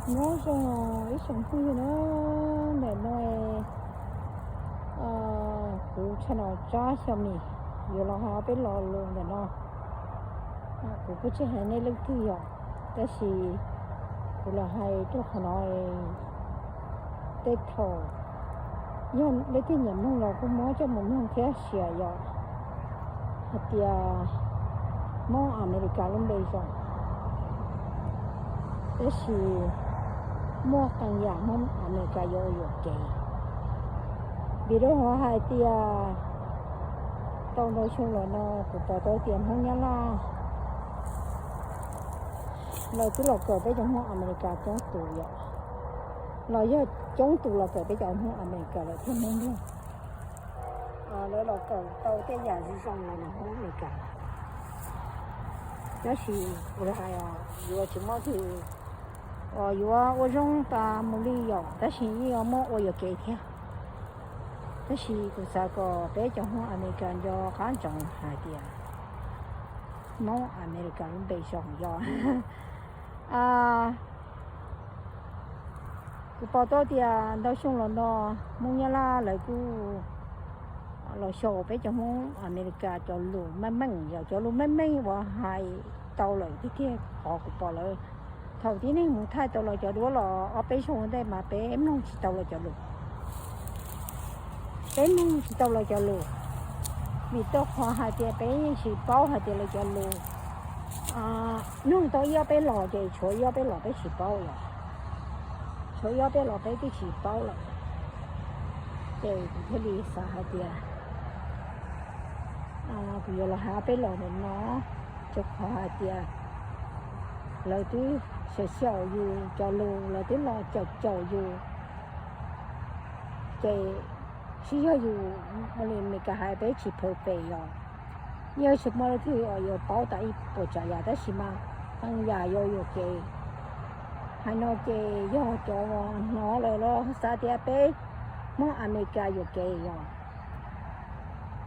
Nyob zoo ib tsoom phooj ywg na, ntawm no kuv channel Tsab Xyooj Mis yuav los hais peb lo lus ntawm no. Kuv kuj tsis hais nej leej twg yom, tab sis kuv los hais rau qhov no, tej thaum yog leej twg nyiam mloog los kuj muab coj mus mloog thiab sia yom, hais tias Hmoob Amelikas lub npe zoo, tab sis muaj qee yam Hmoob Amelikas yuav ua yuam kev. Vim rau qhov hais tias tau ntau xyoo los no kuv pom tau tias Hmoob Nyab Laj lawv twb los kawm peb cov Hmoob Amelikas coob tus yom, los yog coob tus los kawm peb cov Hmoob Amelikas lawm thiab Hmoob Nplog. Lawv los kawm tau tej yam zoo zoo los ntawm Hmoob Amelikas. Tab sis kuv hais yuav tsis muaj twg uas yuav ua zoo tas mus li yom, tab sis yeej yuav muab ua yuam kev thiab. Tab sis kuv xav kom peb cov Hmoob Amelikas nco qab ntsoov hais tias Hmoob Amelikas lub npe zoo yom. Kuv pom tau tias ntau xyoo los no Hmoob Nyab Laj lawv kuj los xyaum peb cov Hmoob Amelikas cov lus meej meej, yog cov lus meej meej uas hais tau lawm tiag tiag. Qhov kuv pom lawm, thaum tib neeg mus thaij tau lawv cov duab los ob peb xyoo ua ntej mas peb mloog tsis tau lawv cov lus. Peb mloog tsis tau lawv cov lus, vim rau qhov hais tias peb yeej tsis paub hais tias lawv cov lus, mloog tau ib ob peb los ces tshuav ib ob peb los peb tsis paub lawm. Tshuav ib ob peb los peb twb tsis paub lawm. Ces kuv thiaj li xav hais tias kuv yuav los hais ob peb los ntawm no, rau qhov hais tias lawv twb xyaum xyaum yus cov lus, lawv twb los caum caum yus. Ces tsis yog yus ua li Meskas hais peb tsis perfect los, yeej tsis muaj leej twg yuav paub tas ib puas tsav yam, tab sis mas qee yam yuav yuam kev. Hais no ces yog cov hnov lawm los xav tias peb Hmoob Amelikas yuam kev yog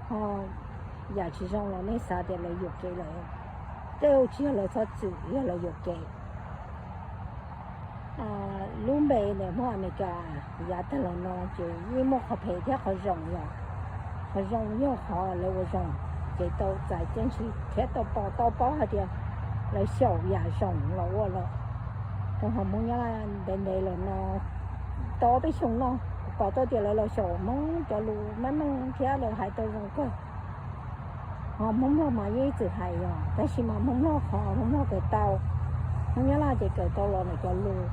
ho yam tsis zoo los nej xav tias lawv yuam kev lawm. Tej zaum tsis yog lawv txhob txwm, yog lawv yuam kev. Lub npe ntawm Hmoob Amelikas yav tag los no ces yeej muaj qhov phem thiab qhov zoo yom. Qhov zoo yog qhov lawv ua zoo ces tau txais txiaj ntsig thiab tau pom tau paub hais tias lawv xyaum yam zoo los ua lawm. Rau qhov Hmoob Nyab Laj ntev ntev los no, tau ob peb xyoos no, kuv pom tau tias lawv los xyaum Hmoob cov lus meej meej thiab lawv hais tau zoo kawg. Ho Hmoob Nplog mas yeej ib txwm hais yog, tab sis mas Hmoob Nplog qhov Hmoob Nplog kawm tau, Hmoob Nyab Laj ces kawm tau los lawv cov lus,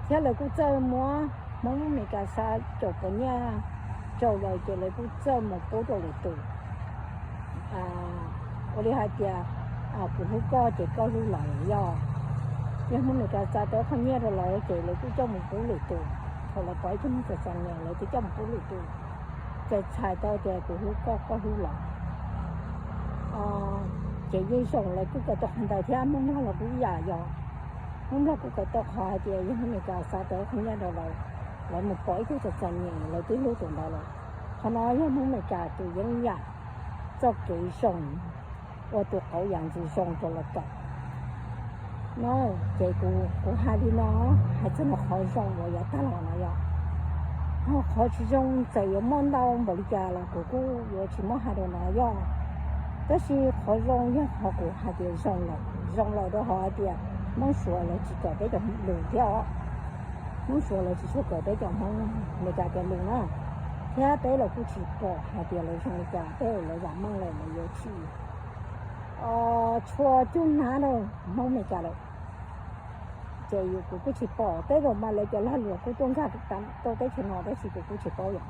thiab lawv kuj txawj muab Hmoob Meskas xa caum puas nyiaj rau lawv ces lawv kuj txawj mus pub rau lwm tus. Ua li hais tias kuv hlub koj ces koj hlub lawv yog. Yog Hmoob Meskas xa tau qhov nyiaj rau lawv ces lawv kuj coj mus pub lwm tus. Thaum lawv pom ib tug neeg txom txom nyem lawv twb coj mus pub lwm tus, ces txhais tau tias kuv hlub koj koj hlub lawv. Ces yeej zoo, lawv kuj kawm tau qhov ntawd thiab. Hmoob Nplog los kuj ib yam yog, Hmoob Nplog kuj kawm tau qhov hais tias yog Hmoob Meskas xa tau qhov nyiaj rau lawv, lawv mus pom ib tug txom txom nyem lawv twb hlub tus ntawd lawm. Qhov no yog Hmoob Meskas tus yeeb yam txoj kev zoo ua tus qauv yam ntxwv zoo rau lawv kawm. No ces kuv, kuv hais li no, hais txog qhov zoo uas yav tag los no yog, ho qhov tsis zoo txawm yuav muaj ntau npaum li cas los kuv kuj yuav tsis muab hais rau no yog. Tab sis qhov zoo yog qhov kuv hais tias zoo lawm, zoo lawm rau qhov hais tias Hmoob Suav lawv tsis kawm peb cov lus thiab os. Hmoob Suav lawv tsis tshua kawm peb cov Hmoob Meskas cov lus na, thiab peb los kuj tsis pom hais tias lawv zoo li cas, peb lawv vam meej lawm lawv yuav tsis tshua cug hnab rau Hmoob Meskas lawm. Ces yus kuv kuj tsis pom, tej zaum mas lawv cov lag luam kuj tuaj nkag rau teb chaws no tab sis kuv kuj tsis paub yom.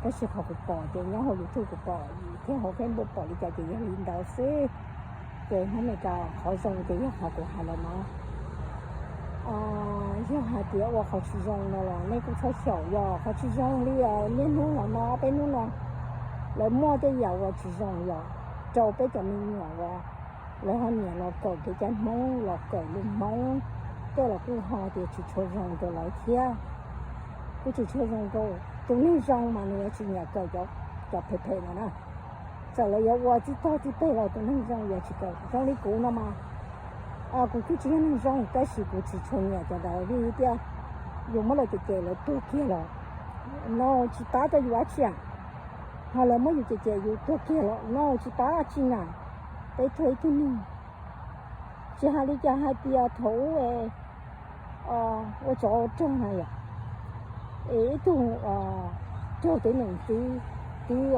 Tab sis qhov kuv pom ces nyob hauv YouTube kuv pom thiab hauv Facebook pom li cas ces yog li ntawd xwb. Ces Hmoob Meskas qhov zoo ces yog qhov kuv hais lawm no. Yog hais tias ua qhov tsis zoo no los nej kuj txhob xyaum, yog qhov tsis zoo li niaj hnub los no peb hnub no lawv muaj tej yam uas tsis zoo yom, rau peb cov me nyuam uas lawv ho nyiam los kawm kev cai Hmoob, los kawm lus Hmoob, tej los kuj ho tias tsis tshua zoo rau lawv thiab. Kuj tsis tshua zoo rau tus neeg zoo mas nws yuav tsis nyiam kawm cov phem phem no na. Txawm lawv yuav ua txij tog txij peg los tus neeg zoo yuav tsis kawm. Zoo li kuv no mas, Kuv twb tsis yog neeg zoo tab sis kuv tsis tshua nyiam cov ntawd vim tias yus muab lawv cem cem lawv tuag kiag los no tsis pab tau yus dab tsi, ho lawv muab yus cem cem yus tuag kiag los no tsis pab dab tsi na. Peb tuag ib tug neeg, tsis hais li cas hais tias thaum ub ua tsov ua rog na yom, es ib tug raug teeb meem twb, twb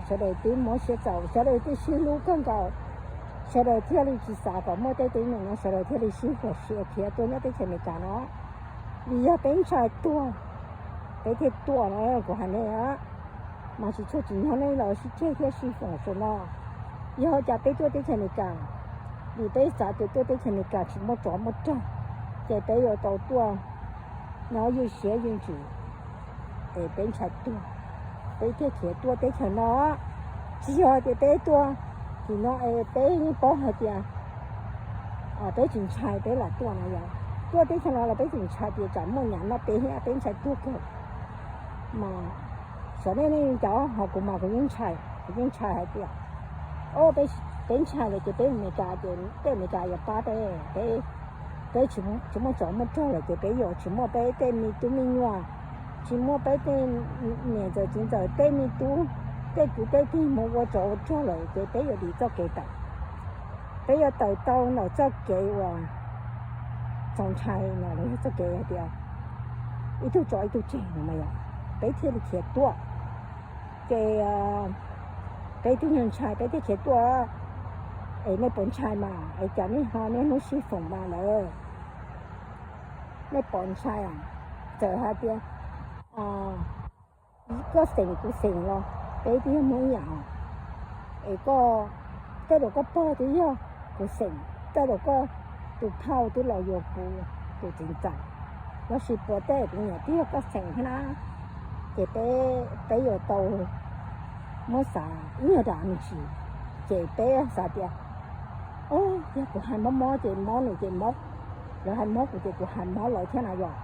sawv daws twb muab siab txaus, sawv daws twb sib hlub kawg nkaus, sawv daws thiaj li tsis xav kom muaj tej teeb meem no, sawv daws thiaj li sib huam sia khiav tuaj nyob teb chaws Amelikas no. Vim yog peb ntshai tuag, peb thiaj tuaj no kuv hais nej, mas tsis tshua tsim nyog nej los sib ceg thiab sib foom xwb no. Yog cas peb tuaj teb chaws Amelikas? Vim peb xav tias tuaj teb chaws Amelikas tsis muaj tsov muaj rog, ces peb yuav tau tuaj nyob ywj siab ywj ntsws, es peb ntshai tuag, peb thiaj khiav tuaj teb chaws no. Tsis yog tias peb tuaj tim no es peb yeej paub hais tias peb tsis ntshai peb lam tuaj no yom. Tuaj teb chaws no los peb tseem ntshai tias tsam muaj nyiam noj peb thiab, peb ntshai tuag kawg. Mas xyov nej, nej cov, ho kuv mas kuv yeej ntshai, kuv yeej ntshai hais tias o peb ntshai lawm ces peb Amelikas ces tej Amelikas yuav pab peb, peb tsis muaj tsov muaj rog lawm ces peb yuav tsis muaj peb tej me tub me nyuam, tsis muaj peb tej niam ntxawm txiv ntxawm tej me tub, tej kwv tej tij mus ua tsov ua rog lawm ces peb yuav dim txoj kev tawm. Peb yuav tawm tau ntawm txoj kev uas txaus ntshai no los yog txoj kev hais tias ib tug tso ib tug tseg no mas yog peb thiaj li khiav tuaj. Ces peb twb nyuag ntshai peb thiaj khiav tuaj. Es nej puas ntshai mas es cas nej ho niaj hnub sib foom mas lawm? Nej puas ntshai? Txawm hais tias koj xeem kuv xeem los peb twb yog Hmoob ib yam, es koj, tej zaum koj pog twb yog kuv xeem, tej zaum koj tus phauj twb los yuav kuv tus txiv ntxawm, los sis puas tej kuv niam twb yog koj xeem thiab na. Ces peb yuav tau muab xav ib nyuag dam me ntsis, ces peb xav tias o yog kuv hais mob mob ces mob nws ces mob, lawv hais mob kuv ces kuv hais mob lawv thiab na yom.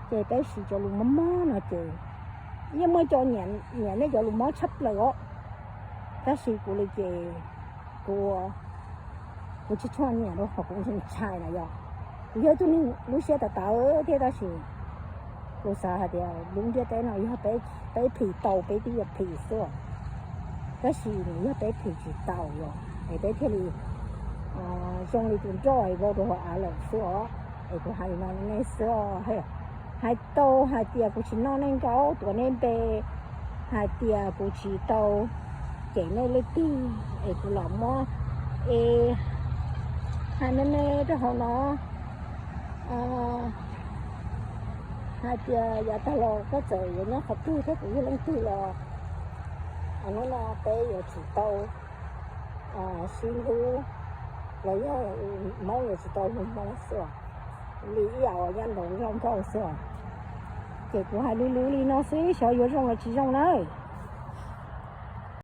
Ces peb siv cov lus mob mob no ces yeej muaj cov nyiam nej cov lus mob tshaj plaws os. Tab sis kuv li ces kuv, kuv tsis tshua nyiam rau qhov kuv ntshai ntshai na yom. Kuv yog ib tug neeg lub siab tawv tawv thiab tab sis kuv xav hais tias lub ntiaj teb no yog peb phim tau peb twb yuav phim xwb os. Tab sis nws yog peb phim tsis tau yom es peb thiaj li zoo li tus nroj es vau rau hauv av lawm xwb os. Es kuv hais li no nej xwb os. Hais tau hais tias kuv tsis noj nej nkaub tuav nej npe, hais tias kuv tsis tau cem nej leej twg, es kuv los muab, es hais me me rau hauv no hais tias yav tag los koj txawm yuav nyob qhov twg thiab kuv yog leej twg los hnub no peb yuav tsum tau sib hlub, los yog Hmoob yuav tsum tau hlub Hmoob xwb os. Li ib yam uas nyob nraud zoj nkauj xwb os. Ces kuv hais lub lub li no xwb xyov yuav zoo los tsis zoo na.